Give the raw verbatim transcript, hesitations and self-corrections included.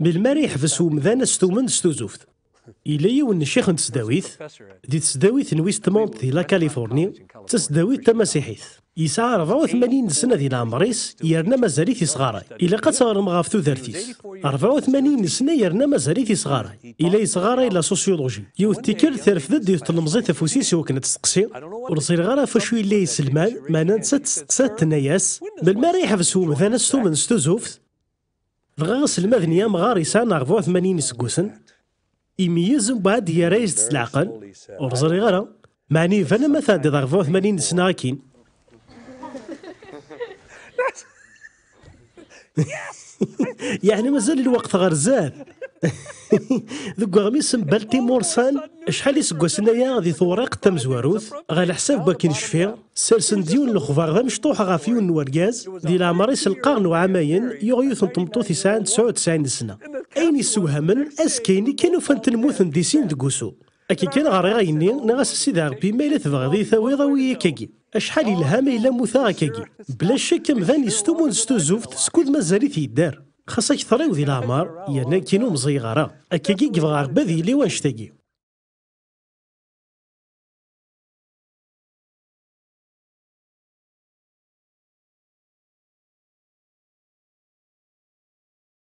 Melmi ara yeḥbes umdan astumen s tuzuft? Yella yiwen n ccix n tesdawit, di tesdawit n Westmont di la Californie, d tasdawit tamasiḥit. Yesɛa rebɛa u tmanyin n sna di leɛmer-is, yerna mazal-it yesɣaray. Ilaq ad teɣrem ɣef tudert-is. Rebɛa u tmanyin n sna yerna mazal-it yesɣaray. Ila yesɣaray la sociologie. Yiwet tikkelt terfed-d yiwet tlemẓit afus-is i wakken ad testeqsi. Ur ẓriɣ ara ɣef wacu yella yeselmad, meɛna nettat testeqsa-t, tenna-yas: "Melmi ara yeḥbes umdan astumen s tuzuft?" Dɣa aselmad-nni amɣar yesɛan rebɛa u tmanyin iseggasen, imeyyez mbeɛd yerra-yas-d s leɛqel: "Ur ẓriɣ ara. Meɛna iban am ma tɛeddiḍ rebɛa u tmanyin sna akkin." Yeɛni mazal lweqt ɣer zdat. Deg uɣmis n Baltimore Sun, acḥal iseggasen aya di tewriqt tamezwarut, ɣer leḥsab n wakken cfiɣ, sersen-d yiwen n lexbar d amecṭuḥ ɣef yiwen n wergaz, di leɛmer-is lqern uɛamayen, yuɣ yiwet n tmeṭṭut yesɛan tesɛa u tesɛin sna. Ayen yessewhamen, azekka-nni kan ufan-ten mmuten di sin deg wusu. Akka kan ɣriɣ ayenni, nniɣ-as: "A Sidi Ṛebbi, ma yella tebɣiḍ-iyi tawiḍ, awi-yi akkagi. Acḥal yelha ma yella mmuteɣ akkagi." Bla ccek, amdan yestumun s tuzuft skud mazal-it yedder. Xas akteṛ-iw di leɛmer, yerna nekkini ur meẓẓiyeɣ ara. Akkagi i yebɣa Ṛebbi ad yili wanect-agi.